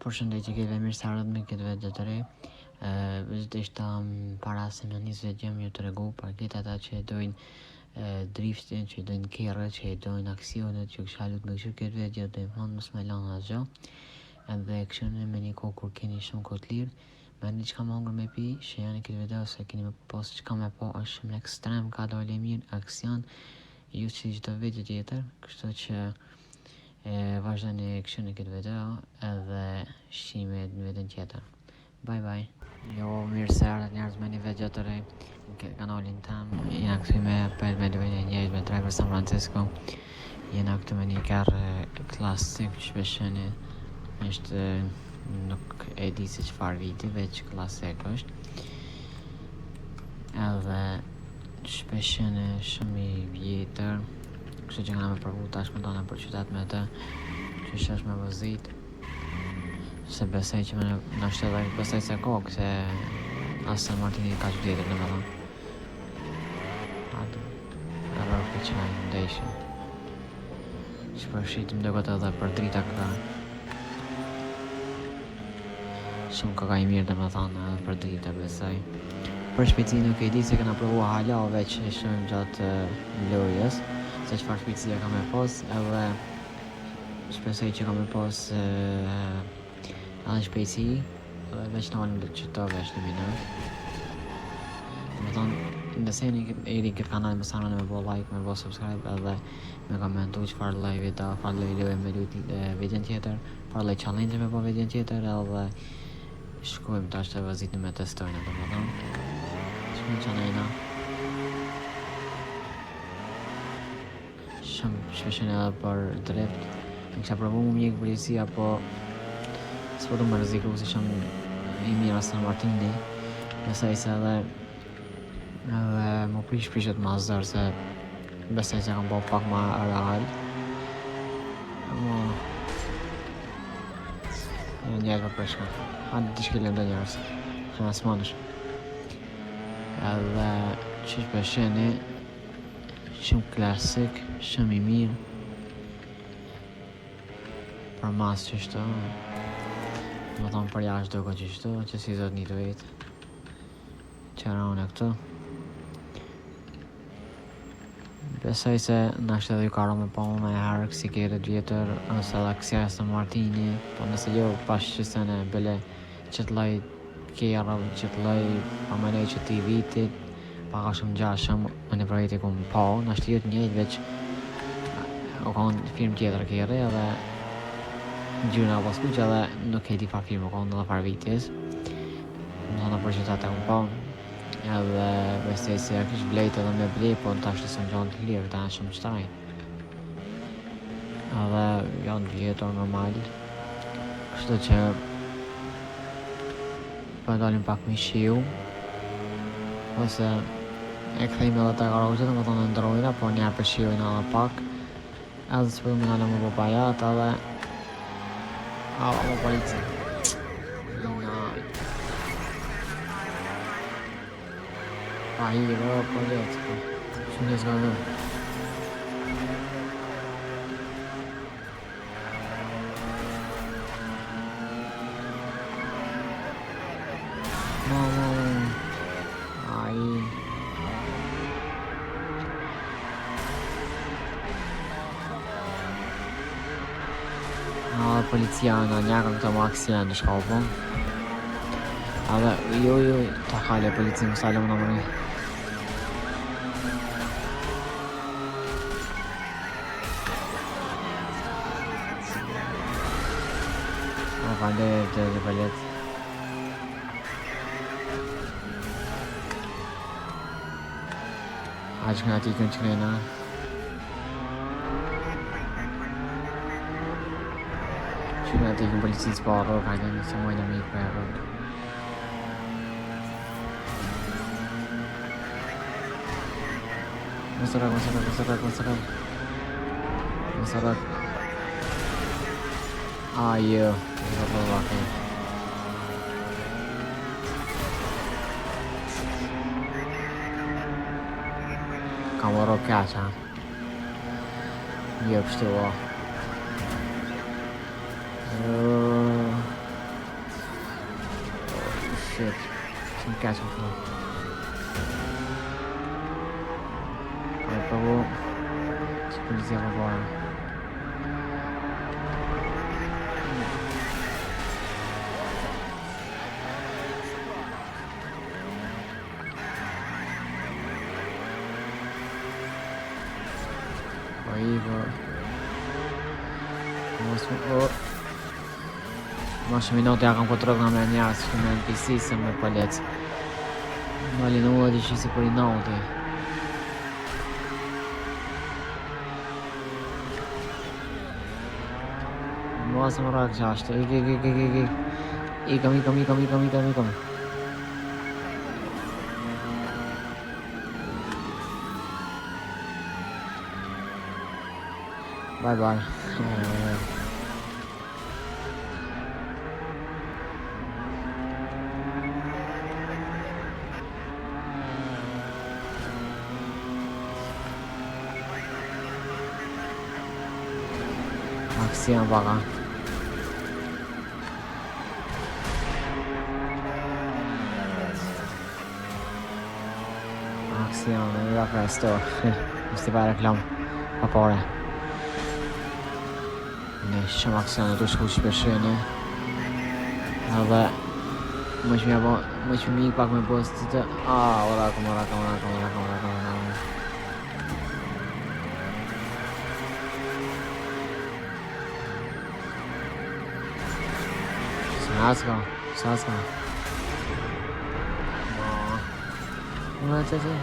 Përshëndetje krejtve, mirë se ardhët me këtë video të re. Veç deshta para se me nis video me ju tregu për krejt ata që e dojnë driftin, që e dojnë kerret, që e dojnë aksionet, që kisha lut me kqyr këtë video deri n'fund mos me lanë asgjë. Edhe kqyrni me një kohë kur keni shumë kohë të lirë, merrni çka me hongër me pi, shijoni këtë video se keni me pas çka me pa, është shumë ekstrem, ka dalë mirë, aksion, jo si çdo video tjetër, kështu që E vazhdoni kqyrni këtë video edhe shihemi në videon tjetër. Bye bye. Jo, mirë se erdhët njerëz me një video të re në këtë kanalin tem. Jena këtu me për me lojën e njëjtë me Driver San Francisco. Jena këtu me një kerr klasik që pe shihni. Është nuk e di se çfarë viti, veç klasik është. Edhe që pe shihni shumë i vjetër. Kështu që kena me provu tash me dalë për qytet me të, që është me vozit, se besoj që me nashta edhe besoj se ka, këse Aston Martini ka që vjetër, në me thonë. Atë, edhe për që në ndeshje. Që për shitëm do këtë edhe për drita këta. Shumë ka i mirë dhe me thonë edhe për drita besoj. Për shpejtësi nuk e di se kena provu hala veç e shohim gjatë lojës se çfarë shpejtësie ka me pas edhe shpresoj që ka me pas edhe shpejtësi edhe veç nalim që të veç një minut. Do me thonë, nëse jeni i ri këtë kanal mos harroni me bo like, me bo subscribe edhe me komentu çfarë lloj video, çfarë lloj loje me lujt videon tjetër, çfarë lloj challenge me bo videon tjetër edhe shkojmë tash të vozitni me testojnë, do me thonë. Shkojmë që nejna. Shumë shpeshin edhe për drift. E kisha provu mu mjek policia, po s'po du me rreziku se shumë i mirë Aston Martini. Besoj se edhe edhe mu prish prishet ma zor se besoj se kam bo pak ma real. Mo Jo njerëz po prishka. Hajde të shkelem do njerëz. Ha, s'manësh. Edhe qysh pe shihni, shumë klasik, shumë i mirë. Për mas qështu, me thonë për jashtë duket qështu, që si zot një të vetë. Qëra unë këtu. Besoj se nashta edhe ju ka ra me pa unë e herë kësi kerre të vjetër, ose edhe kësi Aston Martini, po nëse jo pash që se në bele qëtë lloj kerre, qëtë lloj, pa menoj që ti vitit, pa ka shumë ngjashëm, me një projekte ku më pa, nashta jo të njëjtë veç o kanë firmë tjetër kerre edhe ngjyrën e pas kuq edhe nuk e di far firmë o kanë edhe far vitis. Më thonë për qytet e ku pa. Edhe besoj se ja kish vlejt edhe me ble, po në tash s'janë gjanë të lirë, këta janë shumë shtrajt. Edhe janë të vjetër normal. Kështu që po e dalim pak me shiu. Ose e kthejmë edhe te garazhi, do me thonë e ndrojna, po njerë për shiujna edhe pak. Edhe s'po më nalë më bo bajat edhe A, më polici Naj Pa i, o, polic, po Shumë një s'ka vë Mo, mo, mo Ai A, policia në njakën këto më aksident në shkau, po. Edhe, jo, jo, ta kale polici më salë më në mëri. O, faleminderit, të polic. A që këna t'ikën që këna? Që këna t'ikën policisë po rrok, hajde nëse mojnë me ikë për rrok. Mos rrok, mos rrok, mos rrok, mos rrok. Mos rrok. A, jo, jo, po, okej. Ka më rrok keq, ha? Jo, kështu, o. Jo. qetë, shumë keq më thonë. Po e provu, që policia po para. Po i po... Mos më... O... Ma shumë minute ja kam kontrol nga me njerëz që me NPC se me polic. Malin u e di si për inati. Mos më rak qashtu. Ik, ik, ik, ik, ik, ik. Ikëm, ikëm, ikëm, ikëm, ikëm, ikëm. Bye bye. Aksion baka. Aksion, e nga presto. Mos t'i pa reklam. Pa pare. Ne shumë aksion të shku shpeshene. Edhe më që m'ja bo, më që m'ik pak me bo të a, ora, kom, ora, kom, ora, kom, ora, kom, ora, kom, ora, kom. Saska, saska. Ma, të të.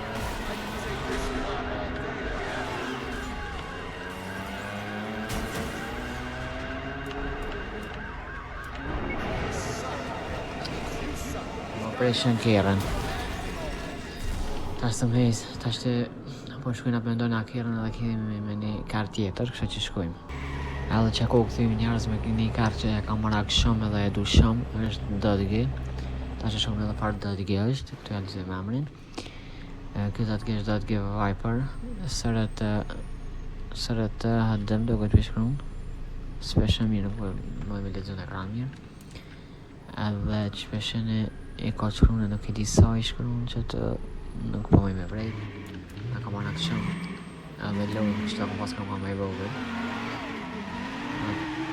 Ma preshën kerën. Tash të mhes, tash të po shkojna për ndojna kerën edhe kemi me një kar tjetër, kështu që shkojmë. Edhe që ko këthymë njerëz me një kar që e kam marak shumë edhe e du shumë, është Dodge. Tash e shohim edhe farë Dodge është, këtu ja lexojmë emrin. Ky Dodge është Dodge Viper, SRT, SRT HD më duket për shkruan. S'peshe mirë, nuk po më me lexu në ekran mirë. Edhe që e ka shkruan nuk e di sa i shkruan që të nuk po më me vrejt. Na ka marak shumë. Edhe lojnë kështu kam pas kam më i vogël.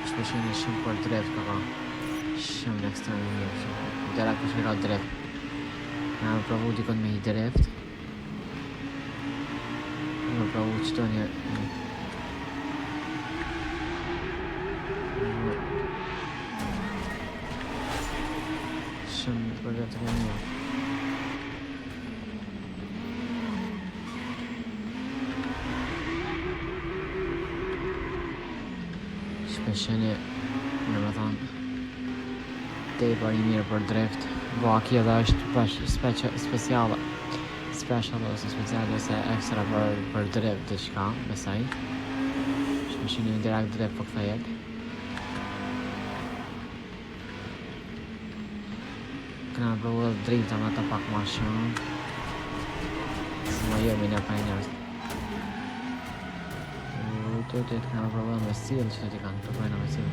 Shpeshene shumë për drift ka ka. Shumë në ekstrem i mirë. Shumë. Dera kush ka drift. Na me provu dikon me i drift. Me provu qëto një... Shumë për drift të mirë. Shpeshene, në më thonë, tepër i mirë për drift. Bo, aki edhe është bash special, special ose special ose ekstra për, për drift diçka, besoj. Shpeshene direkt drift po kthehet. Këna provu edhe drifta me të pak ma shumë. Se ma jo me një pa njerëz. Të të të këna provu edhe me sjell që të kanë, të provojna me sjell.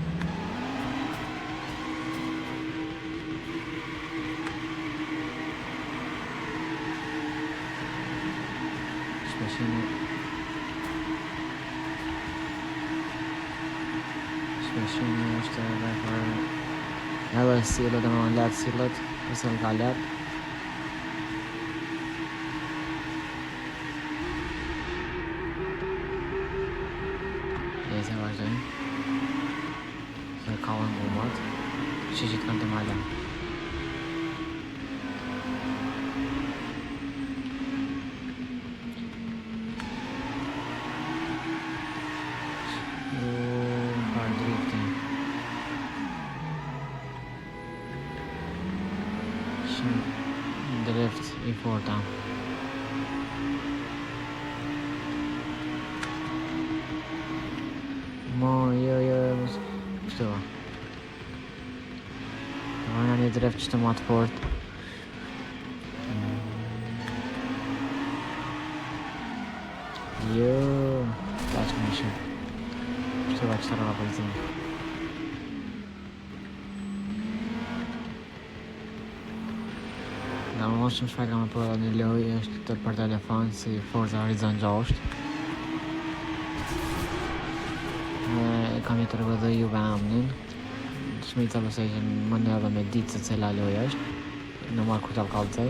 Shpeshene Shpeshene është edhe për edhe sillet, dhe më lehtë sillet, ose ka lehtë. Nejse vazhdojmë. Se kalën gumat. Shishit kanë të mala. Uuu, par drifti. Shumë drift i forta. Mo, jo, jo, jo, mos... Kështu va. Të vajna një drift që të ma të fort. Jo, ta që më ishin. Kështu va që të rëva policinë. Nga më vonë shumë shpejt kam me pru edhe një lojë është të për telefon si Forza Horizon 6. Dhe kam me tregu edhe juve emnin. Shumica besoj që më në edhe me ditë se cila lojë është. Normal kur ta kallzoj.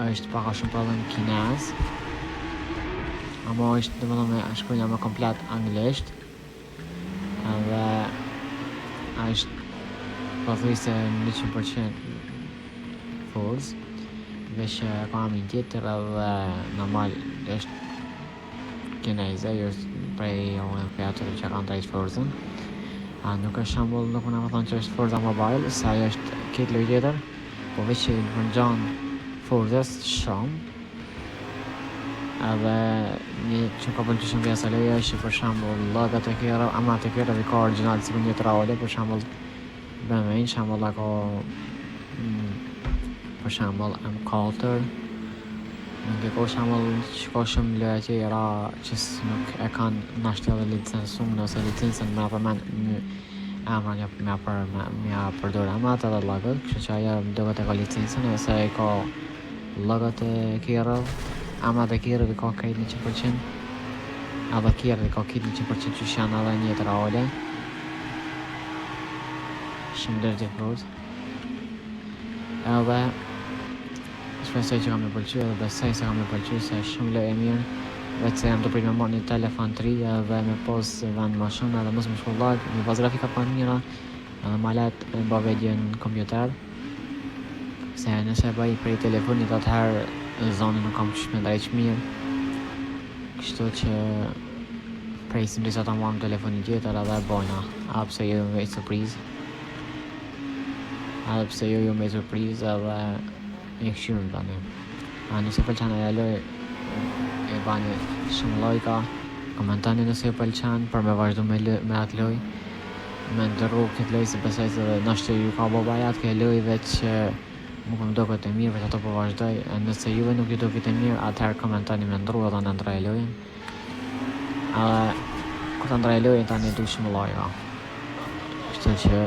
Është pak a shumë prodhim kinez. Ama është domethënë me shkruajna me komplet anglisht. Edhe është pothuajse 100% Forza. Veç e ka emrin tjetër edhe normal është kineze, jo është prej unë prej atyre që kanë drejt Forzën. A nuk është shembull, nuk mund të thonë që është Forza Mobile, se ajo është këtë lojë tjetër, po veç që i përngjan Forzës shumë. Edhe një që më ka pëlqyer shumë pjesa e lojës është që për shembull logot e kerreve, emrat e kerreve i ka origjinal sikur një reale, për shembull BMW, në shembull e ka mm, për shembull M4, nuk e ka shembull që ka shumë loja tjera që nuk e kanë nashta edhe licencuar ose licencën me përmend me emra një me për me, me përdor emrat edhe logot, kështu që ajo më duket e ka licencën ose e ka logot e kerreve, emrat e kerreve i ka krejt 100%, edhe kerret i ka krejt 100% që janë edhe një jetë reale. Shumë dirty fruit. Edhe shpresoj që ka me pëlqy edhe besoj se ka me pëlqy se është shumë lojë e mirë. Veç se jam të prit me marrë një telefon të ri edhe me pos vend më shumë edhe mos më shku lag, me pas grafika pa mira edhe ma lehtë me ba video në kompjuter. Se nëse e bëj prej telefonit atëherë zonin nuk kam qysh me ndreq mirë. Kështu që presim disa ta marrim telefonin tjetër edhe e bojna. A pse jo me surprizë. Edhe pse jo ju me surprizë edhe një këshyrim tani. A nëse pëlqen ajo lojë e bani shumë lajka, komentoni nëse ju pëlqen për me vazhdu me, lë, me atë lojë. Me ndërru këtë lojë se besoj se edhe nashta ju ka bo bajat kjo lojë veç që mu po më duket e mirë, veç ato po vazhdoj. E nëse juve nuk ju duket e mirë, atëherë komentoni me ndrru edhe në ndrroj lojën. Edhe kur ta ndrroj lojën tani du shumë lajka. Kështu që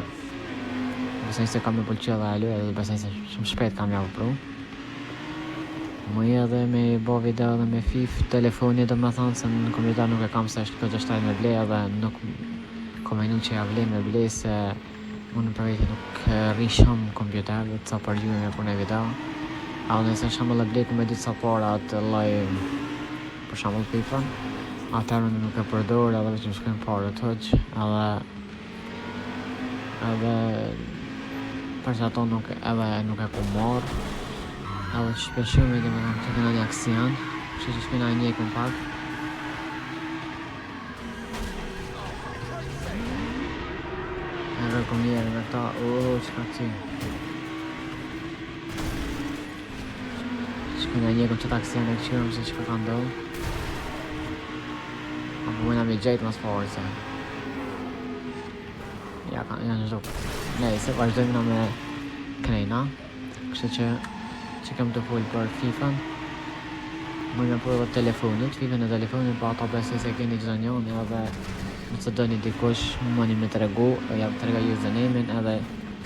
besoj se kam me pëlqy edhe ajo lojë edhe besoj se shumë shpejt kam ja pru. Më edhe me bo video edhe me FIFA telefoni do me thonë se në kompjuter nuk e kam se është këtë shtrejt me ble edhe nuk kom menu që ja vlen me ble se unë për vete nuk rri shumë në kompjuter dhe ca për ju me pune video. A nëse shembull e ble ku me ditë sa para atë lloj për shembull FIFA, atëherë unë nuk e përdor edhe veç më shkojnë parët hoq edhe edhe për që ato nuk edhe nuk e ku marr edhe që shpeshumi dhe me thonë këtë kena një aksion kështu që shkojna e njekun pak edhe ku mjerë me këta o, që ka kësi Shkojna e njekun që aksion e këqyrëm se çka ka ndodhë Apo mujna me gjejt mas pari se Ja, ka, janë zhuk Nejse, vazhdojmë na me knejna Kështu që që kam të fol për FIFA-n Muj me pru edhe telefonit, FIFA-n e telefonit, po ato besoj se keni çdo njoni edhe nëse doni dikush mundi me tregu, ja tregoj username-in edhe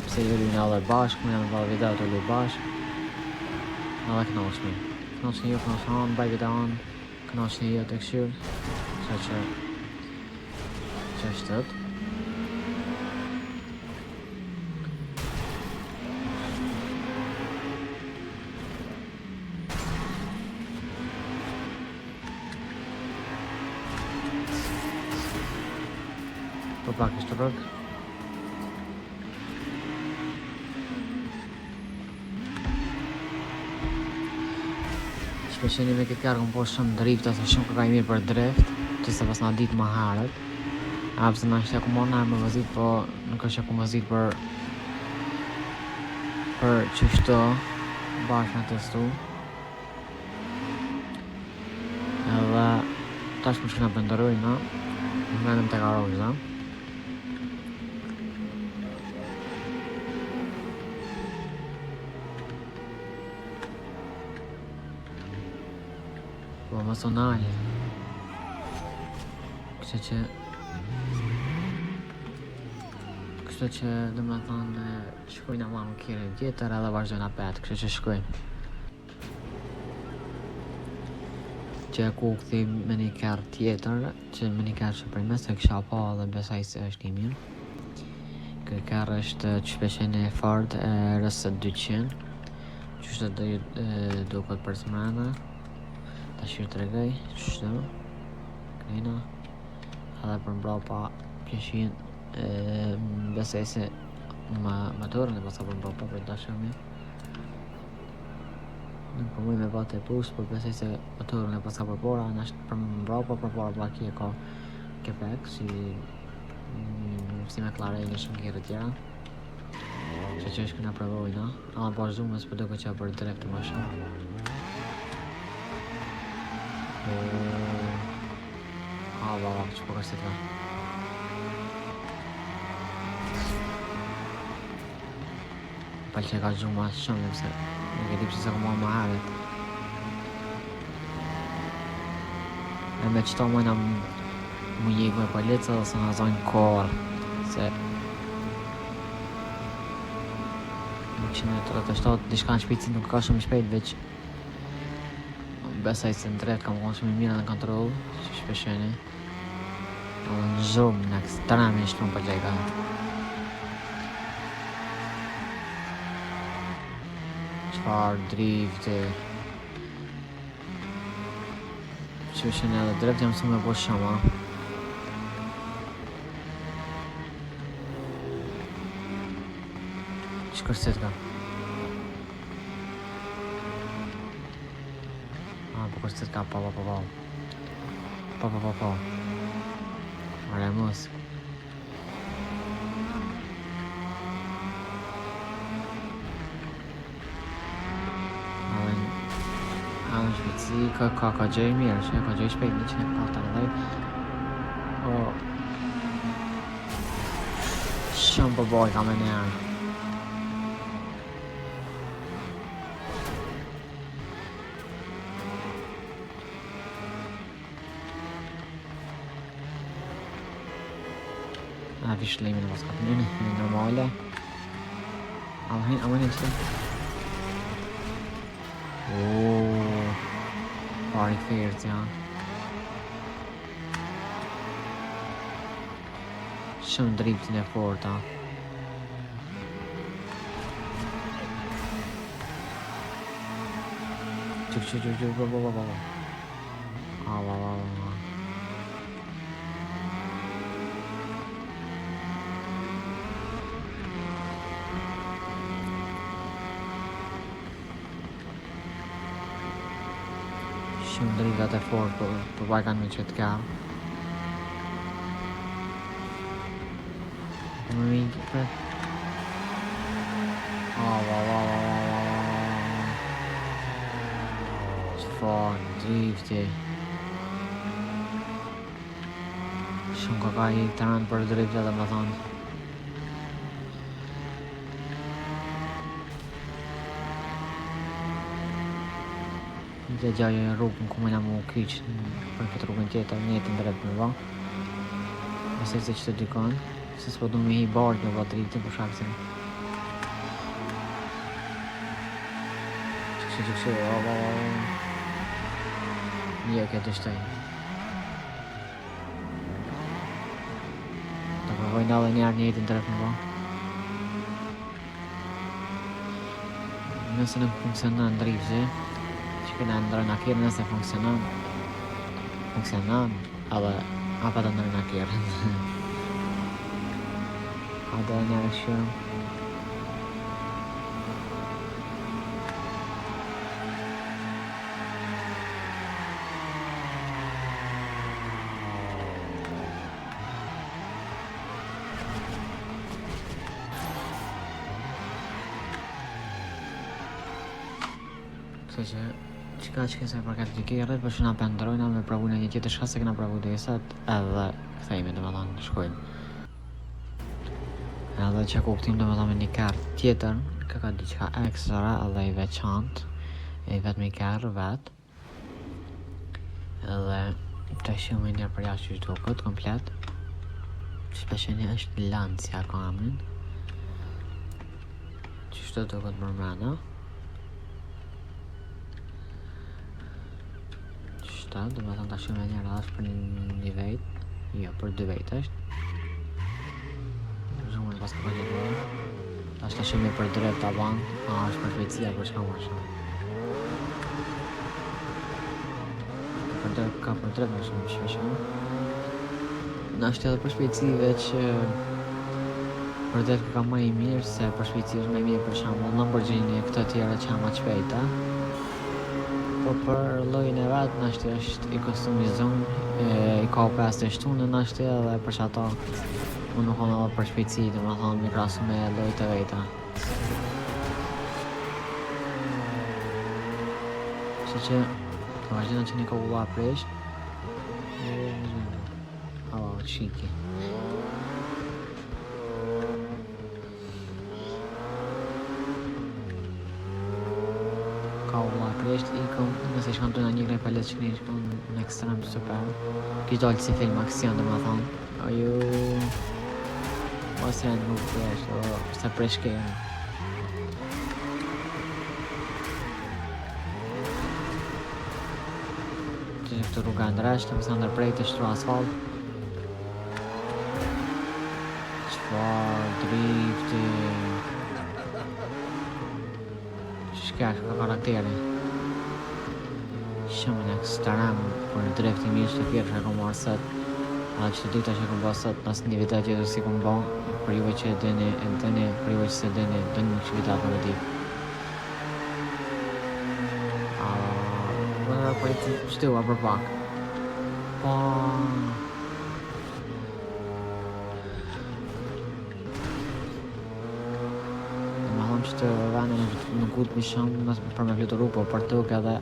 pse ju lujna edhe bashkë, mujna me ba video të luj bashkë. Edhe kënaqemi. Kënaqeni ju, kënaqeni unë, bëj videon, kënaqeni ju të këshyr. Kështu që që është të. Po pak është rrug. Shpesheni me këtë kerr kom po shumë drift ose shumë kërkaj mirë për drift që se pas na ditë më herët A pse na ishte ku mona me vozit po nuk është ku vozit për për qështu bashkë me testu edhe tash më shkuna pëndërojnë na më të garazha Po mos u nal. Kështu që Kështu. Kështu që do me thonë shkojna ma në kerrin tjetër edhe vazhdojna pet, kështu që shkojmë. Që ku kthim me një kerr tjetër, që me një kerr që prej mes e kisha pa dhe besoj se është i mirë. Ky kerr është që shpeshen e Ford RS200, që do duket për së mrena. Tash ju tregoj, qështu, këna, edhe për mbrapa pjeshin, besoj se ma motorin e pasa për mbrapa për dashëm Nuk po muj me pa të pus, por besoj se motorin e pasa për para, në është për mbrapa, për para pak e ka kepek, si, mm, si McLaren e shumë kerre tjera. Që që është këna provojna, ama po zhdumë s'po duke që për drift më shumë. O, a, va, va, që po kërsit ka. Pëlqe ka gjuma shumë, se nuk e di pse s'e kom marrë më herët. E me qëto mujna mu jek me policë dhe se na zonë korë, se 137, diçka në shpejtësi nuk ka shumë shpejt, veç besoj se në drift kam konë shumë i mirë në kontroll, që shpesheni. Edhe në zhurmë, në ekstremisht shumë pëlqej ka. Çfarë drifti. Që është edhe drift jam mësu me bo shumë, a. Që kërsit ka? A, po kërsit ka, po, po, po, po. Po, po, po, po. Are mos. Edhe në shpejtësi, ka, ka, ka gjë i mirë, që ka gjë i shpejt, 140. O, shumë po boj ka me njerë. A fishlimin mos ka të një normale. A më a më një që? Ooh, pari kthirët janë. Shumë driftin e forta. Çuk çuk çuk çuk bo bo bo bo. Al al al al. Shumë driftat e fort po po bajkan me qëtë ka. Po më vjen pret. Au, au, au, au, au, au, au. Çfarë drifti. Shumë ka ka i të rëndë për drift edhe më thonë. Dhe gjaj rrugën ku më na mu kyç për këtë rrugën tjetër, njëjtën drift me ba. Besoj se që të dikon, se s'po du me hi bart me ba driftin për shkak se Që që që, o, o, o. Jo, kjo dështoj. Ta provojnë edhe njerë njëjtën drift me ba. Nëse nuk funksionon drifti, që këna ndrojna kerrin nëse funksionon, funksionon, edhe apa të ndrojna kerrin. Hajde edhe njerë kështu. Kështu që çka që sa i përket të kerrit, po shuna pe ndrojna me provu në një tjetër shka se kena provu deri sot, edhe kthehemi domethënë shkojmë. Edhe që kuptim domethënë me një kerr tjetër, ka ka diçka ekstra edhe i veçantë, e i vetmi kerr vet. Edhe të shumë një për jashtë që duket komplet. Shpesheni është Lancia ka emrin. Kështu duket përmrena. Qështu, do me thënë ta shumë e njëra është për një vejt. Jo, për dy vejt është. Zhumën pas ka gjithë një. Tash ta shumë për drift ta ban. A, është për shpejtësia, për çka më shumë. Për drift, ka për drift më shumë shpesh. Në është edhe për shpejtësi veç për drift ka më i mirë se për shpejtësi është më i mirë për shembull Lamborghini e këto tjera që janë më të shpejta. Po për llojin e vet nashti është i kostumizum, e, i ka 5 të shtunë nashti edhe për që ato unë nuk edhe për shpejtësi, do me thonë mi krasu me llojt e veta. Kështu që vazhdojna që një kogulla presh. Oh, cheeky. Ka vlla krisht ikëm nëse shkon të na një pa letë shkrin shkon në ekstrem super kish dalë si film aksion do me thonë o ju ose nuk presh o se presh ke Që këtë rruga ndresh, të mësa ndërprej të shtru asfalt. Qfar drifti. Shka, ka karakteri. Shumë në ekstrem për drift i mirë që tjerë që e kom marrë sot. A që të dyta që e kom ba sot, nas një video tjetër si kom ba, për juve që e dini, e dini, për juve që se dini, dini një që video për me ditë. A, më në polici, shtua për pak. Po... Dhe me thonë që të vende nuk, nuk u të shumë për me fluturu, po për tokë edhe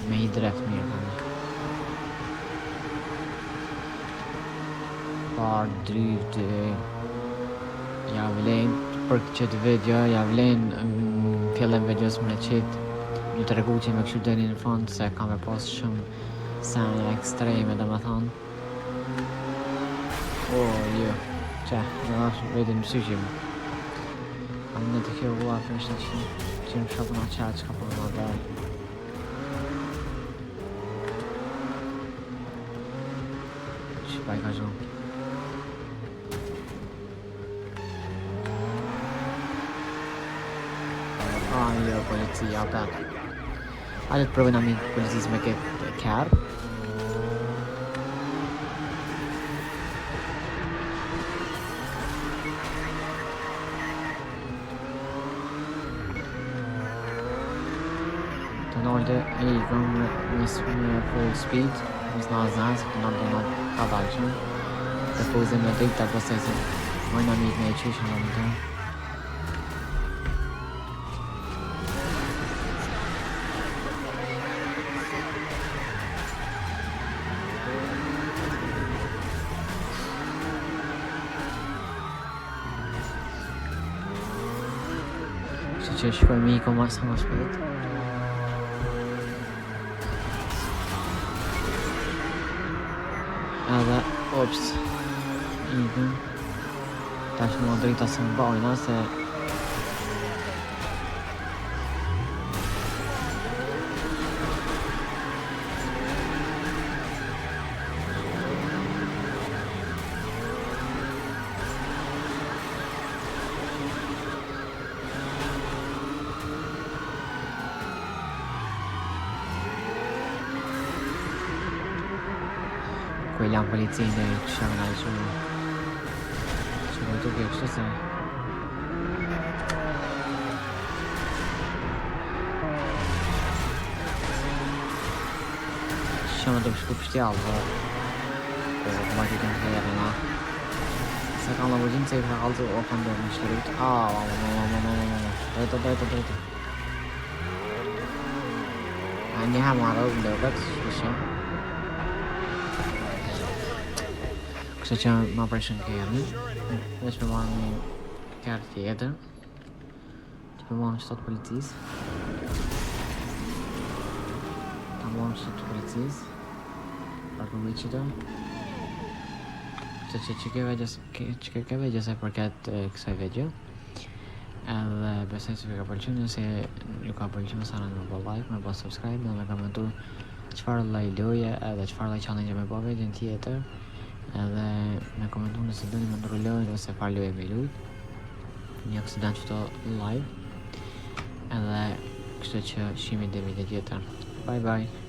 me i drift mirë tani. Par drifti ja vlen për këtë video, ja vlen në fillim videos me qitë një të regu që me kështu deri në fund se kam e pas shumë sene ekstreme do me thonë. Oh, jo. Qa, në është vetëm mësyqim. A në të kjo vlla për ishte që që në shopën a qa që ka për më dhe. Që pa i ka gjuhë. Ah, jo, policia, apet. Hajde të provojna mi policisë me këtë kerr. Të nalë e i këm me, me, me full speed, mos na zanë, se të nalë të nalë ka dalshëm. Të fuzim me drita pastaj se mojna mi me e qyshën në të. Kështu që shkojmë i ma sa më shpejt. Edhe, ops, ikëm. Tash më drita se më bajna se Ku e lanë policinë e kësha me nalë shumë. Që më duke kështu se... Që më të shku pështjallë, po... Po, po ma këtë në herë, na. Se kam Lamborghini se i ka kalzu, o kam dorë në shlirut. A, ma, ma, ma, ma, ma, ma, ma, ma. Drejto, drejto, drejto. A një herë marrë, më duket, kështu. Kështu që ma preshën kerrin. Veç me marrë një kerr tjetër. Që me marrë në të policisë. Ta marrë në të policisë. Për për që të. Kështu që që kjo video, që kjo video sa i përket e, kësaj video. Edhe besoj se ju ka pëlqyer, nëse ju ka pëlqyer mos harroni me bë like, me bë subscribe dhe me komentu çfarë lloj loje edhe çfarë lloj challenge me bë videon tjetër. Edhe me komentu nëse doni me ndërru lojën ose çfarë loje me lujt. Një aksident qëto live. Edhe kështu që shihemi në video tjetër. Bye bye.